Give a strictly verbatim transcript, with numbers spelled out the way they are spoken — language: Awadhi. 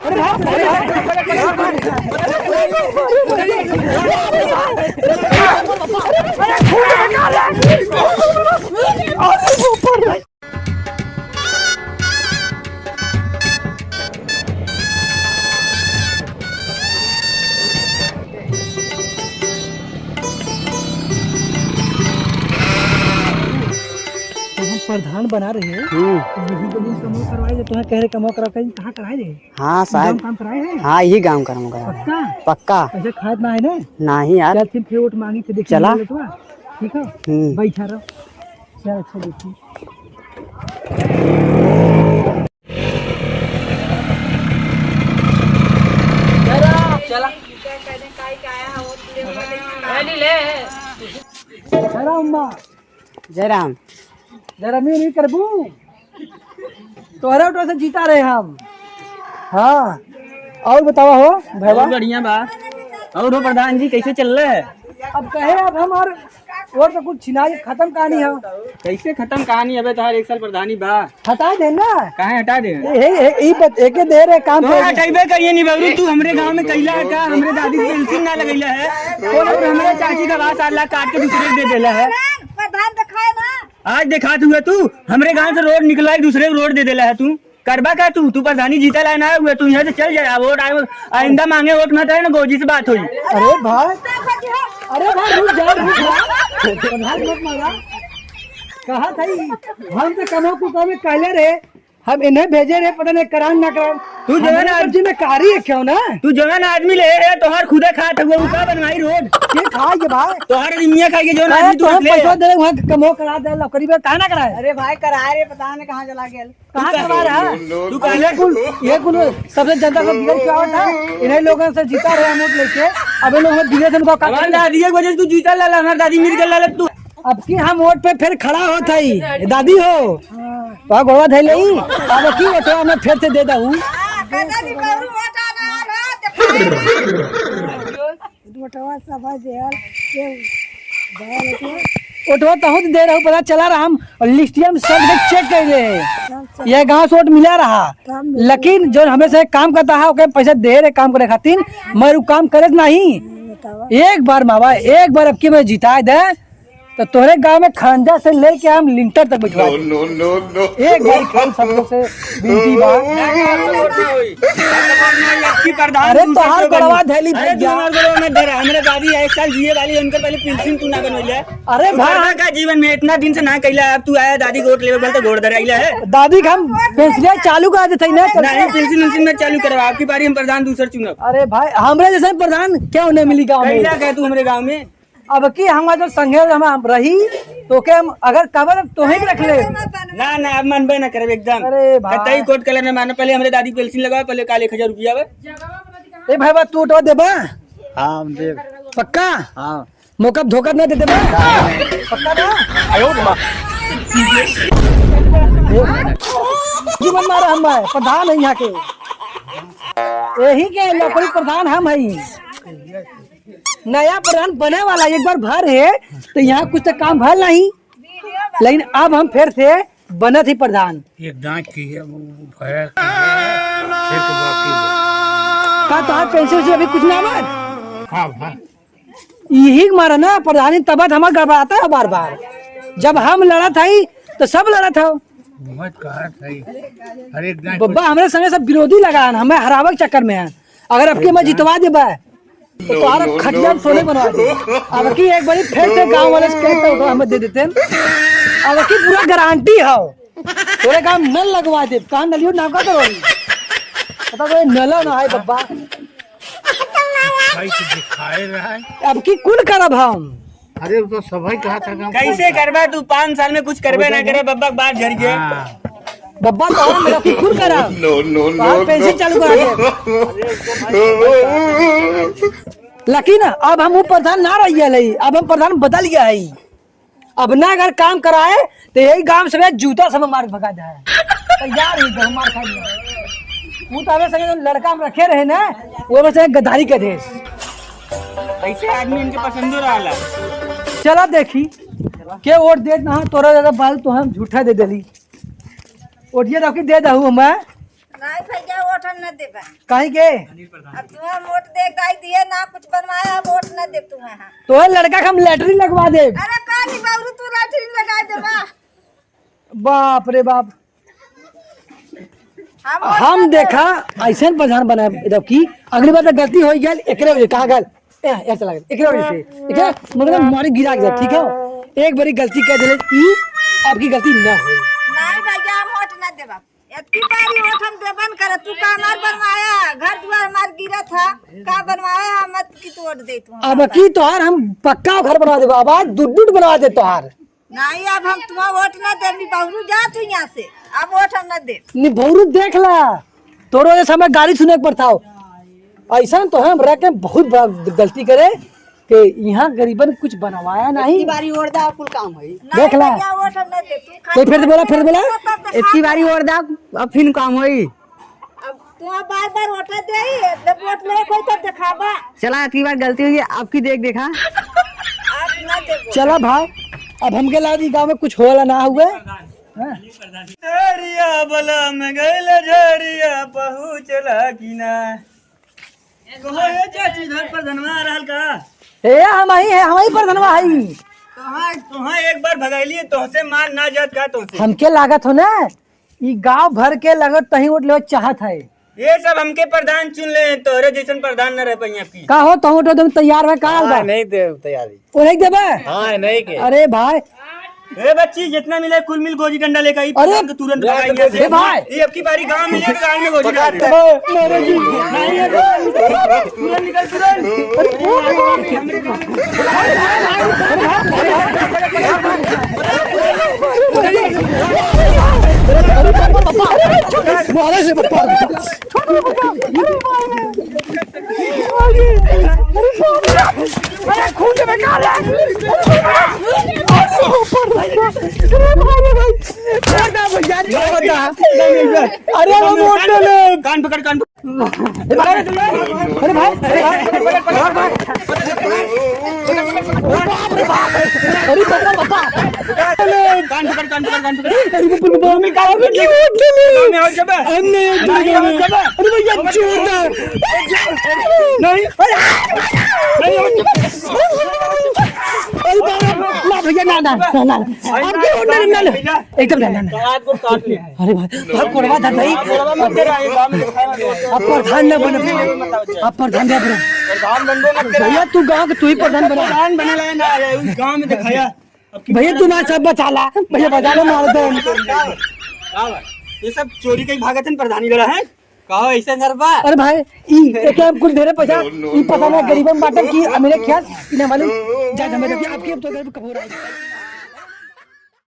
तो हम प्रधान बना रहे हैं, हम्म। तो यही जमीन कमवा करवाए, जो तुम्हें कह रहे कमवा करा, कहीं कहाँ कराए रहे? हाँ, शायद। गाँव काम कराए हैं? हाँ, यही गाँव काम कराए हैं। पक्का? पक्का। ऐसे खाद ना है ना? नहीं यार। चल, फिर, फिर वोट मांगी थे, देखिए चला। मिले तो, ठीक है? हम्म। बैठा रहो। चल, अच्छा, देखिए। चला। ले, ले। जय राम अम्मा। जय राम। जरा मेरी करबू। तोहरे वोटवा से जीता रहे हम। हाँ। और बतावा हो, भैया? और बढ़िया बा। और हो प्रधान जी, कैसे चल रहे है? अब कहे, अब हमार वोट तो कुछ छिनाई खत्म कहानी है। कैसे खत्म कहानी? अबे तोहार एक साल प्रधानी बा। हटा दे ना। काहे हटा दे? ए, ए, ए, ई बत-, एके दे रे काम तो पे। हटाइबे करिए नहीं बाबू, तू हमरे गांव में कैला है का? हमरे दादी के पेंशन ना लगैला है। कौन और हमरे चाची का बात साला काट के दूसरे के दे देला है। प्रधान दिखाए ना। आज दिखात हुए तू, हमरे गांव से रोड निकला है, दूसरे को रोड दे देला है तू। करबा का तू? तू प्रधानी जीता ला ना हुए, तू यहाँ से चल जाए। अब वोट आए, आइंदा मांगे वोट मत आए ना, गोजी से बात होई। अरे भाई, अरे भाई, रुक जा, रुक जा। प्रधान मत मारा। कहा था ही, हम तो कमो को कमे कहले रहे, हम इन्हें भेजे रहे, पता नहीं करान ना करान। तू जो है ना, हमरे जिम्मेदारी है क्यों ना? तू जो है ना आदमी ले है, तोहार खुदे खात हुआ, उ का बनवाई रोड? के खाए के भाई? तोहार निमिया खाए के जो ना अरे आदमी तू तो हम ले। पैसा दे, वहाँ कमो करा दे, लकड़ी पे काहे ना कराए? अरे भाई, कराए रे, पता नहीं कहाँ चला गया। कहाँ तू करवा रहा? तू अरे कहाँ ये कुल, ये कुल सबसे जनता का बिगड़ क्या होता है? इन्हीं लोगों से जीता रहे हम वोट लेके। अब इन लोगों ने दिए थे उनको हमारे दादी के वजह से तू जीता लाला, हमारे दादी मिल के लाला तू। अब की हम वोट पे फिर खड़ा होत हई, दादी हो। तो गोड़वा धइले ही, अब की वोटवा हमें फिर से दे दहू। वोटवा सब देहल, के देहल के। वोटवा तहूँ तो दे रहू, पता चला रहा, हम लिस्टिया में सब जगह चेक कर ले। सब चेक। ये गांव से वोट मिला रहा, सब मिला। लेकिन जो हमें से काम करता है, ओके पैसा दे रहे काम करे खातिर, मगर उ काम करे नहीं। बतावा। एक बार मावा, एक बार अब की मैं जिताए दे, तो तोहरे गांव में खड़ंजा से लेके हम लिंटर तक बिठवा देब। No, no, no, no। एक बार खाली सब लोग से विनती बा। ना, ना, ना, ना, ना, ना, ना, ना, अरे, तोहार गोड़वा धैली अरे, भैया। तू हमार गोड़वा मत धरा। हमरे दादी एक साल जिए वाली, उनके पहले पेंशन तू ना बनवैले। अरे, तू भाई। करबा का जीवन में इतना दिन से ना कैला, अब तू आया दादी को वोट लेवे, बोल तो गोड़ धराइला है। दादी के हम पेंशन चालू करा देते हैं ना। नहीं, पेंशन उंशन मत चालू करवा, आपकी बारी हम प्रधान दूसर चुनब। अरे भाई, हमरे जैसे प्रधान क्या उन्हें मिली गाँव में? कैला क्या तू हमरे गाँव में? अब की हमार जो संगे हम, हम रही, तो के हम अगर कहबे तो तोहे के रख ले। ना, ना, अब मानबे ना करब एकदम। अरे भाई। कतई कोर्ट कलर में मानो, पहले हमरे दादी पेंशन लगाओ, पहले काल एक हजार रुपया बा। ए भाई, बा, तू तो देबा? हाँ, हम देब। पक्का? हाँ। मौका पे धोखा ना दे देबा? पक्का ना? आयो माँ। जीवन मारा हम भाई, प्रधान है यहाँ के। यही के लकड़ी प्रधान हम हई। नया प्रधान बने वाला, एक बार भर है, तो यहाँ कुछ तो काम भल नहीं, लेकिन अब हम फिर से बनत ही प्रधान। एक दांत की है, वो भरा की है, फिर तो बाकी है। का तोहार पेंशन से अभी कुछ ना बन? हाँ, हाँ। यही मारा ना प्रधानी तबत हमार गड़बड़ाता है बार बार। जब हम लड़त हई, तो सब लड़त हो। मत कहा सही। हर एक दांत बब्बा, हमरे संगे सब विरोधी लगा है, हमें हरावे के चक्कर में है। अगर अब की मैं जितवा देबा, तो तोहरा खटिया में सोने बनवा दे। अब की एक बारी फिर से गांव वाले से कहते हो तो हमें दे देते हैं। अब की पूरा गारंटी हो, तोरे गांव नल लगवा दे। कहाँ नलियो नाम का करो? पता तो नल ना है बब्बा। भाई तो दिखाए रहा है। अब की कुल करब हम? अरे, वो तो सभई कहा था कि हम कैसे कुछ करबा तू? पाँच साल में कुछ करबे ना करे, बब्बा के बात झड़ गए। हाँ। बब्बा तो हम लोग की कुल करा। No, no, no, आप पैसे no। चालू करा दे। लेकिन अब हम वो प्रधान ना रह गया है, अब हम प्रधान बदल गया है। अब ना अगर काम कराए तो यही गांव से जूता से मार भगा जाए। तो यार ही तो मार खा लिया। वो तो हमें संगे जो लड़का हम रखे रहे ना, वो हमें संगे गद्दारी के थे। ऐसे आदमी इनके पसंदो रहला। चला देखी, के वोट देत ना, तोरा ज्यादा बाल तो हम झूठा दे देली। वोटिया रखी दे दहू हमें। नहीं भैया, वोट हम न देबा। काहे के? अब तुम्हें वोट दे दाई दिए ना, कुछ बनवाया, वोट न दे तुम्हें। हाँ। तो है लड़का का हम लैटरिन लगवा दे। अरे का नहीं बाबू, तू लैटरिन लगा देबा। बाप रे बाप। हम वोट हम न देब। देखा, ऐसे प्रधान बनाए, जबकि अगली बार तो गलती हो गया, एकरे वजह कहाँ गल? ए, ए, चला गया, एकरे वजह से, ठीक है? मतलब मारी गिरा गया, ठीक है? एक बारी गलती कर देले, ई आपकी गलती ना हो। नहीं भैया, हम वोट न देबा। इतनी बारी वोट हम देबन करे, तू का हमार बनवाया, घर दुआर हमार गिरा था, का बनवाया, हम मत की तू वोट दे तू। अब की तोहार हम पक्का घर बनवा देबा, आबाद दुड दुड बनवा दे तोहार। नहीं, अब हम तुम्हारा वोट ना देब, नहीं बहरू जा तू यहाँ से, अब वोट हम ना देब। नहीं बहरू देख ला, तोरो ये समय गाली सुने के पड़ता हो। ऐसा तो है, हमरा के बहुत बड़ा गलती करे कि यहाँ गरीबन कुछ बनवाया नहीं। इतनी बारी वोट दा, कुल काम होई। देख ला। भैया, वोट हम ना देब, तू तो फिर से बोला, फिर से बोला। इतनी बारी वोट दा, अब फिर काम होई। अब तू बार बार वोट दे, जब वोट लेके कोई तो दिखावा। चला, अगली बार गलती हुई, आपकी देख देखा। आप ना देखो। चला भाई, अब हमके लागी गाँव में कुछ होला ना हुए। हाँ? झरिया बलम गइल झरिया पहुँचला कि ना। कहो ये चाची, घर प्रधनवा आ रहल का? ए, हम ही है, हम ही प्रधनवा हई। कहाँ, कहाँ एक बार भगैली, तोहसे मान ना जात का तोहसे? हमके लागत हो ना, ई गांव भर के लगत तहीं वोट लेवे चाहत है। ये सब हमके प्रधान चुन ले, तोहरे जैसन प्रधान न रह पाई आपकी। का हो, तहूँ वोट एकदम तैयार है, का हाल बा? हाँ, नहीं दे तैयारी। वो नहीं देबे? हाँ, नहीं के। अरे भाई। ए बच्ची, जितना मिले कुल मिल गोजी डंडा लेकर आई, अरे, प्रधान को तुरंत भगाएंगे। ए भाई। ये अब की बारी गांव में लेकर गांव में गोजी डाल दे। मारो जी। नहीं है, तुरंत निकल, तुरंत। मारे से पप्पा। अरे खून से बेकार है। अरे वो मोटे ले। कान पकड़, कान पकड़। अरे भाई, अरे भाई, अरे भाई, अरे बाप रे बाप, अरे बाप रे बाप। कान पकड़, कान पकड़, कान पकड़। अरे बाप रे बाप, कान पकड़। हमने एक नहीं, अरे भैया, जोरदार। नहीं, अरे, नहीं, अरे बाप रे, ना भैया, ना, ना, ना, ना। अब के होटल में ना ले। एकदम ना, ना, ना। तो आपको काट ले। अरे भाई, अब कोड़वा धर भाई। कोड़वा मत दे रहा है, गाँव में दिखाया मत। अब प्रधान ना बने। अब प्रधान ना बने। प्रधान बनबो मत करे। भैया, तू गाँव के तू ही प्रधान बना। प्रधान बने लाए ना आया, उस गाँव में दिखाया। अब की भैया, तू ना सब बचा ला। भैया, बचा ला, मार दे। का बा? ये सब चोरी के भागत है, प्रधानी लड़ा है। कहो ऐसे घर बा? अरे भाई, ई एके हम कुल ढेरे पैसा, ई पता ना गरीबन बाटन की अमीरे ख्याल, इन्हें मालूम। जा, जा, मैं आपके अब तो घर पे कहो रहा है।